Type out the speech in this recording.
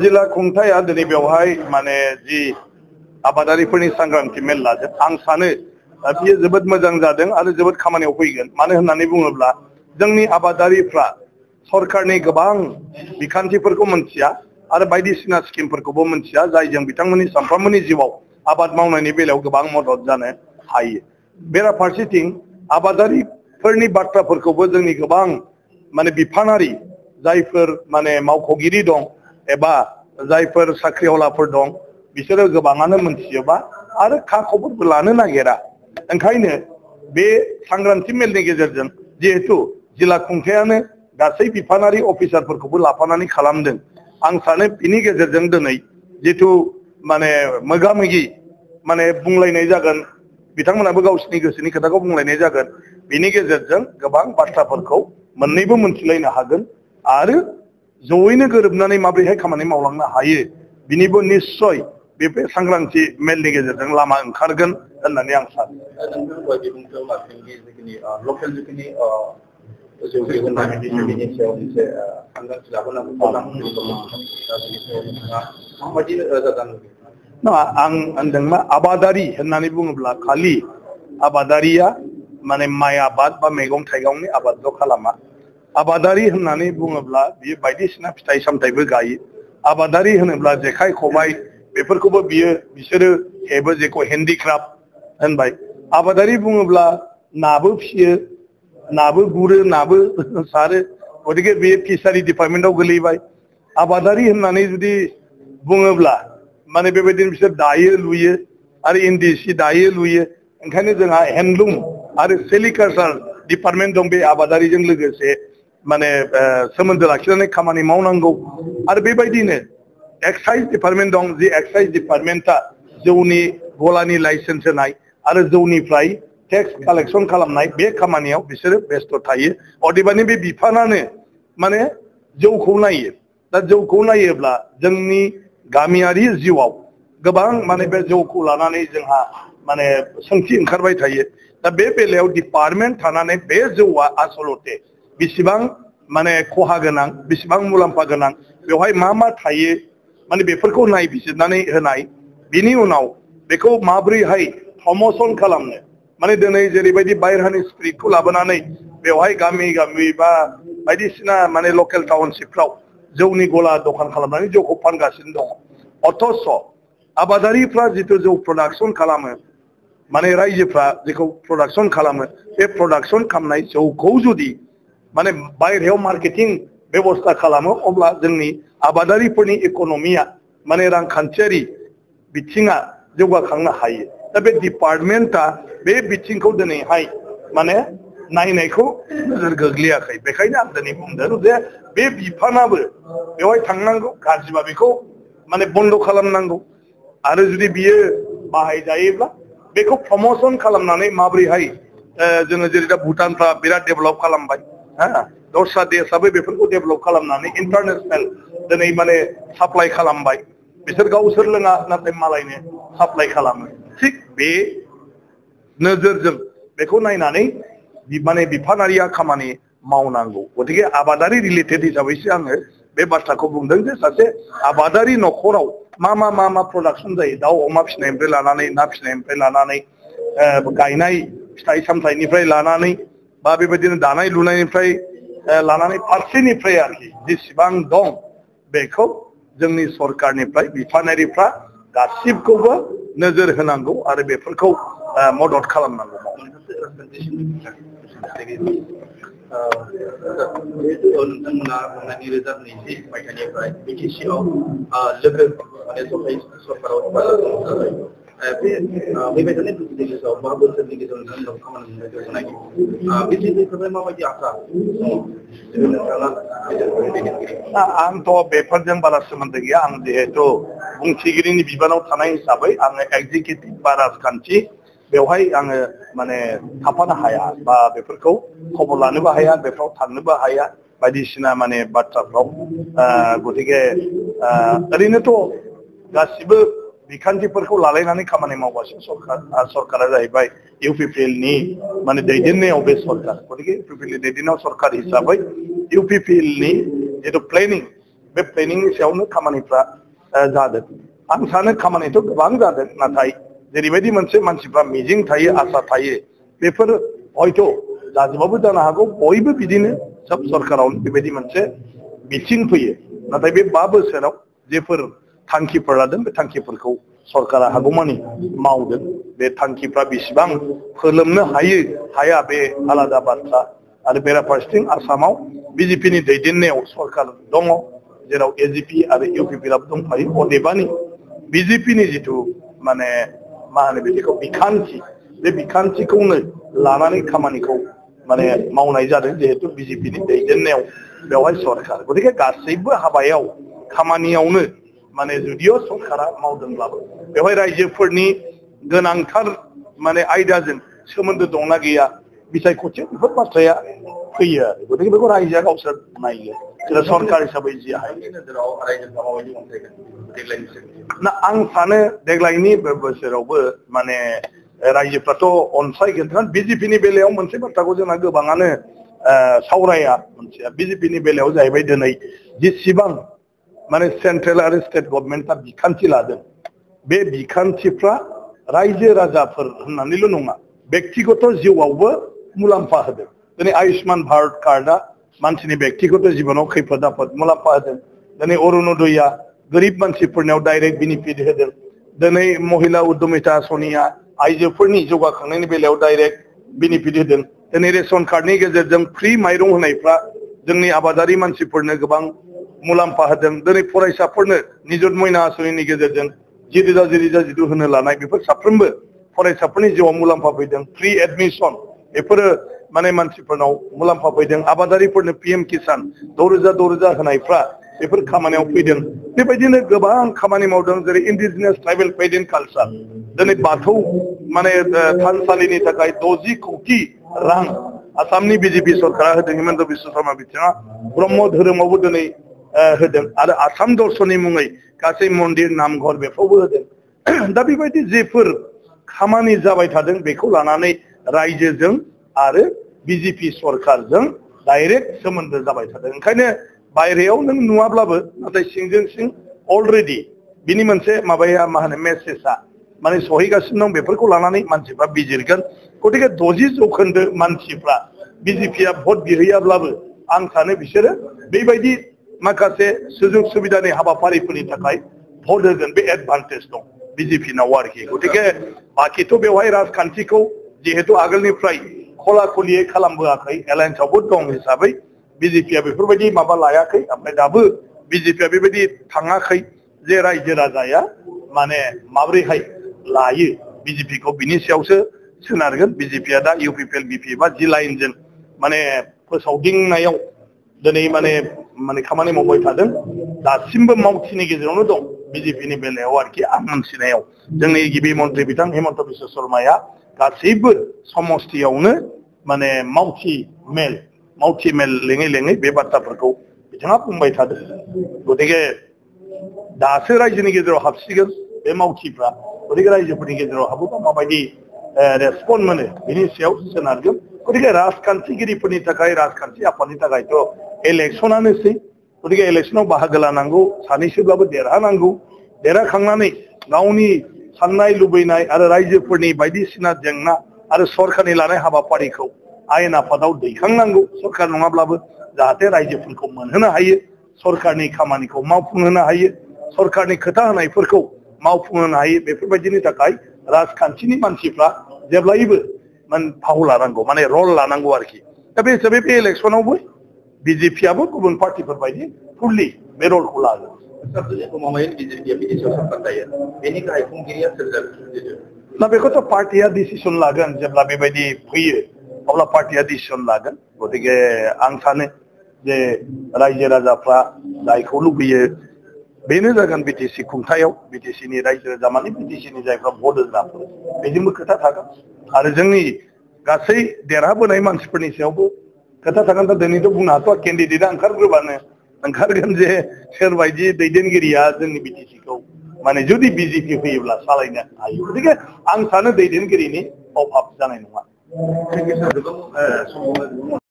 जिल्ला खुंथाया दिनै बेवहाय माने जि आबादारिफोरनि सांग्रांथि मेल लादों आं सानो बियो जोबोद मोजां जादों आरो जोबोद खामानियाव फैगोन मानो होननानै बुङोब्ला जोंनि आबादारिफ्रा सरकारनि गोबां बिखान्थिफोरखौ मोनथिया आरो बायदिसिना स्किमफोरखौबो मोनथिया जायजों बिथांमोननि सानफ्रोमबोनि जिउआव आबाद मावनायनि बेलायाव गोबां मदद जानो हायो बेराफारसेथिं आबादारिफोरनि बाथ्राफोरखौबो जोंनि गोबां माने बिफानारि जायफोर माने मावख'गिरि दं एबा जायफोर साख्रिआवलाफोर दं बिसोरो गोबाङानो मोनथिजोबा आरो खा खबरबो लानो नागिरा ओंखायनो बे सांग्रांथि मेलनि गेजेरजों जिहेतु जिल्ला खुंथायानो गासै बिफानारि अफिसारफोरखौबो लाफानानै खालामदों आं सानो बिनि गेजेरजों दिनै जिथु माने मोगा-मोगि माने बुंलायनाय जागोन बिथांमोनाबो गावसिनि गोसोनि खोथाखौ बुंलायनाय जागोन बिनि गेजेरजों गोबां बाथ्राफोरखौ मोननैबो मोनथिलायनो हागोन आरो जयैनो गोरोबनानै माबोरैहाय खामानि मावलांनो हायो बिनिबो निस्सय बे सांग्रांथि मेलनि गेजेरजों लामा ओंखारगोन होननानै आं सानो आं होनदों मा आबादारि होननानै बुङोब्ला खालि आबादारिया माने माइ आबाद बा मैगं थाइगंनि आबादल' खालामा आबादारि होननानै बुङोब्ला बियो बायदिसिना फिथाइ सामथाइबो गायो आबादारि होनोब्ला जेखाइ खबाइ बेफोरखौबो बिसोरो हेबो जेखौ हेन्डिक्राफ्ट होनबाय आबादारि बुङोब्ला नाबो फियो नाबो गुरो नाबो सारो गतिके बे फिसारि डिपार्टमेन्टआव गोलैबाय आबादारि होननानै जुदि बुङोब्ला माने बेबायदिनो बिसोर दायो लुयो आरो इन्दि सि दायो लुयो ओंखायनो जोंहा हेन्डलुम आरो सेरिकालचार डिपार्टमेन्ट दं बे आबादारिजों लोगोसे माने सोमोन्दो लाखिनानै खामानि मावनांगौ आरो बेबायदिनो एक्साइज डिपार्टमेन्ट दं जि एक्साइज डिपार्टमेन्टआ जौनि गलानि लाइसेन्स होनाय आरो जौनिफ्राय टेक्स कालेक्सन खालामनाय बे खामानियाव बिसोरो बेस्थ' थायो अदेबानि बे बिफानानो माने जौखौ नायो दा जौखौ नायोब्ला जोंनि गामियारि जिउआव गोबां माने बे जौखौ लानानै जोंहा माने सोंथि ओंखारबाय थायो दा बे बेलायाव डिपार्टमेन्ट थानानै बे जौआ आसलते बेसेबां माने खहा गोनां बेसेबां मुलाम्फा गोनां बेवहाय मा मा थायो माने बेफोरखौ नायबिजिरनानै होनाय बिनि उनाव बेखौ माबोरैहाय प्रमसन खालामनो माने दिनै जेरैबायदि बायहेरानि स्पिरिटखौ लाबोनानै बेवहाय गामि गामि बा बायदिसिना माने लकेल टाउनशिपफ्राव जौनि गला दखान खालामनानै जौखौ फानगासिनो दङ अथ'स' आबादारिफ्रा जिथु जौ प्रडाक्सन खालामो माने रायजोफ्रा जेखौ प्रडाक्सन खालामो बे प्रडाक्सन खालामनाय जौखौ जुदि माने बायहेरायाव मार्केटिं बेबस्था खालामो अब्ला जोंनि आबादारिफोरनि इक'नमिया माने रांखान्थियारि बिथिङा जौगाखांनो हायो दा बे डिपार्टमेन्टआ बे बिथिंखौ दिनैहाय माने नायनायखौ नोजोर गोग्लैयाखै बेखायनो आं दिनै बुंदों जे बे बिफानाबो बेवहाय थांनांगौ गाज्रिबा बेखौ माने बन्द' खालामनांगौ आरो जुदि बियो बाहायजायोब्ला बेखौ प्रमसन खालामनानै माबोरैहाय जोङो जेरै दा भुटानफ्रा बिराद डेभेलप खालामबाय दस्रा देशाबो बेफोरखौ डेभेलप खालामनानै इन्टारनेसनेल दिनै माने साप्लाइ खालामबाय बिसोर गावसोर लोङा नाथाय मालायनो साप्लाइ खालामो थिग बे नोजोरजों बेखौ नायनानै माने बिफानारिया खामानि मावनांगौ गतिके आबादारि रिलेटेड हिसाबैसो आङो बे बाथ्राखौ बुंदों जे सासे आबादारि न'खराव मा प्रडाक्सन जायो दाउ अमा फिसिनायनिफ्राय लानानै ना फिसिनायनिफ्राय लानानै गायनाय फिथाइ सामथाइनिफ्राय लानानै बा बेबायदिनो दानाय लुनायनिफ्राय लानानै फारसेनिफ्राय आरोखि जेसेबां दं बेखौ जोंनि सरकारनिफ्राय बिफानारिफ्रा गासिबखौबो नोजोर होनांगौ आरो बेफोरखौ मदद खालामनांगौ नोंथांमोना 2020 मायथाइनिफ्राय बिटिसिआव लोगो माने सरकाराव बेबायदिनो गेजेराव 5 बोसोरनि गेजेराव नोंथांमोनाव खामानि मावनायखौ नायो बिटिसिनिफ्राय माबायदि आसा आंथ' बेफोरजों बारा सोमोन्दो गैया आं जिहेथु बुंथिगिरिनि बिबानाव थानाय हिसाबै आङो एक्जिकिउटिभ बा राजखान्थि बेवहाय आङो माने थाफानो हाया बा बेफोरखौ खबर लानोबो हाया बेफोराव थांनोबो हाया बायदिसिना माने बाथ्राफ्राव गतिके ओरैनोथ' गासिबो बिखान्थिफोरखौ लालायनानै खामानि मावगासिनो सरकारा जाहैबाय इउपिपिएलनि माने दैदेननायाव बे सरकार गतिके इउपिपिएलनि दैदेननायाव सरकार हिसाबै इउपिपिएलनि जितु प्लेनिं बे प्लेनिंनि सायावनो खामानिफ्रा जादों आं सानो खामानिथ' गोबां जादों नाथाय जेरैबायदि मोनसे मानसिफ्रा मिजिं थायो आसा थायो बेफोर हयथ' जाजोबाबो जानो हागौ बयबो बिदिनो सब सरकारावनो बेबायदि मोनसे बिथिं फैयो नाथाय बे 5 बोसोराव जेफोर थांखिफोर लादों बे थांखिफोरखौ सरकारा हागौमानि मावदों बे थांखिफ्रा बेसेबां फोलोमनो हाया बे आलादा बाथ्रा आरो बेराफारसेथिं आसामाव बिजेपिनि दैदेननायाव सरकार दङ जेराव एजिपि आरो इउपिपिआबो दंफायो अदेबानि बिजेपिनि जितु माने मा होनो बिदिखौ बिखान्थि बे बिखान्थिखौनो लानानै खामानिखौ माने मावनाय जादों जिहेतु बिजेपिनि दैदेननायाव बेवहाय सरकार गतिके गासैबो हाबायाव खामानियावनो माने जुदिअ सरकारा मावदोंब्लाबो बेवहाय रायजोफोरनि गोनांथार माने आयदाजों सोमोन्दो दंना गैया बिसायख'थियाव बेफोर बाथ्राया फैयो आरो गतिके बेखौ रायजोआ गावसोर नायो जेला सरकार हिसाबै जि हायो ना आं सानो देग्लायनि बोसोरावबो माने रायजोफ्राथ' अनसायगोन कारण बिजेपिनि बेलायाव मोनसे बाथ्राखौ जोंना गोबाङानो सावराया मोनसेया बिजेपिनि बेलायाव जाहैबाय दिनै जेसेबां माने सेन्ट्रेल आरो स्टेट गभर्नमेन्टआ बिखान्थि लादों बे बिखान्थिफ्रा रायजो राजाफोर होननानैल' नङा व्यक्तिगत जिउआवबो मुलाम्फा होदों दिनै आयुष्मान भारत कार्डआ मानसिनि व्यक्तिगत जिबनाव खैफोद आफोद मुलाम्फा होदों दिनै अरुणोदयआ गोरिब मानसिफोरनियाव डाइरेक्ट बेनिफिट होदों दिनै महिला उद्यमिता आसनिया आइजोफोरनि जौगाखांनायनि बेलायाव डाइरेक्ट बेनिफिट होदों दिनै रेशन कार्डनि गेजेरजों फ्रि माइरं होनायफ्रा जोंनि आबादारि मानसिफोरनो गोबां मुलाम्फा होदों दिनै फरायसाफोरनो निजुत मयना आसनिनि गेजेरजों 10,000 जितु होनो लानाय बेफोर साफ्रोमबो फरायसाफोरनि जिउआव मुलाम्फा फैदों फ्रि एडमिशन बेफोरो माने मानसिफोरनाव मुलाम्फा फैदों आबादारिफोरनो पीएम किसान 6,000 होनायफ्रा बेफोर खामानियाव फैदों बेबायदिनो गोबां खामानि मावदों जेरै इन्डिजिनियास ट्राइबेल फेथ एन्ड कालचार दिनै बाथौ माने थानसालिनि थाखाय 60 कोटि रां आसामनि बिजेपि सरकारा होदों हिमन्त बिश्व शर्मा बिथाङा ब्रह्म धोरोमावबो दिनै होदों आरो आसाम दर्शननि मुङै गासै मन्दिर नामघर बेफ्रावबो होदों दा बेबायदि जेफोर खामानि जाबाय थादों बेखौ लानानै रायजोजों आरो बिजेपि सरकारजों डाइरेक्ट सोमोन्दो जाबाय थादों ओंखायनो बायरायाव नों नुवाब्लाबो नाथाय सिंजों सिं अलरेडि बिनि मोनसे माबाया मा होनो मेसेजआ माने सहैगासिनो दं बेफोरखौ लानानै मानसिफ्रा बिजिरगोन गतिके 60% मानसिफ्रा बिजेपिआ भट बिहैयाब्लाबो आं सानो बिसोरो बेबायदि माखासे सुजुग सुबिदानि हाबाफारिफोरनि थाखाय भट होगोन बे एडभान्टेज दं बिजेपिनाव आरोखि गतिके बाखिथ' बेवहाय राजखान्थिखौ जिहेतु आगोलनिफ्राय खला खलियै खालामबोआखै एलायन्सआवबो दं हिसाबै बिजेपिआ बेफोरबायदि माबा लायाखै ओमफ्राय दाबो बिजेपिआ बेबायदि थाङाखै जे रायजो राजाया माने माब्रैहाय लायो बिजेपिखौ बिनि सायावसो सोनारगोन बिजेपिआ दा इउपिपिएल बिपि बा जि लाइनजों माने फोसावदिंनायाव दिनै माने खामानि मावबाय थादों दासिमबो मावथिनि गेजेरावनो दं बिजेपिनि बेलायाव आरोखि आं मोनथिनायाव जोंनि गिबि मन्थ्रि बिथां हिमन्त बिश्व शर्माया गासैबो समस्तियावनो माने मावथि मेल लेङै लेङै बे बाथ्राफोरखौ बिथाङा बुंबाय थादों गतिके दासो रायजोनि गेजेराव हाबसिगोन बे मावथिफ्रा गतिके रायजोफोरनि गेजेराव हाबोबा माबायदि रेसपन्ड मोनो बिनि सायाव सोनारगोन गतिके राजखान्थिगिरिफोरनि थाखाय राजखान्थि आफादनि थाखायथ' इलेक्सनानोसै गतिके इलेक्सनाव बाहागो लानांगौ सानैसोब्लाबो देरहानांगौ देरहाखांनानै गावनि साननाय लुबैनाय आरो रायजोफोरनि बायदिसिना जेंना आरो सरकारनि लानाय हाबाफारिखौ आयेन आफादाव दैखांनांगौ सरकार नङाब्लाबो जाहाथे रायजोफोरखौ मोनहोनो हायो सरकारनि खामानिखौ मावफुंहोनो हायो सरकारनि खोथा होनायफोरखौ मावफुंहोनो हायो बेफोरबायदिनि थाखाय राजखान्थिनि मानसिफ्रा जेब्लायबो फाव लानांगौ माने रल लानांगौ आरोखि दा बे हिसाबै बे इलेक्सनावबो बिजेपिआबो गुबुन पार्टिफोर बायदि फुललि बे रलखौ लागोन ना बेखौथ' पार्टिया डिसिसन लागोन जेब्ला बेबायदि फैयो अब्ला पार्टिया डिसिसन लागोन गतिके आं सानो जे रायजो राजाफ्रा जायखौ लुबैयो बेनो जागोन बिटिसि खुंथायाव बिटिसिनि रायजो राजा माने बिटिसिनि जायफ्रा भट होग्राफोर बेजोंबो खोथा थागोन आरो जोंनि गासै देरहाबोनाय मानसिफोरनि सायावबो खोथा थागोन दा दिनैथ' बुंनो हाथ'आ केन्डिडेटआ ओंखारग्रोबानो ओंखारगोन जे सोरबायदि दैदेनगिरिया जोंनि बिटिसिखौ माने जुदि बिजेपि फैयोब्ला सालायनो हायो गतिके आं सानो दैदेनगिरिनि अभाब जानाय नङा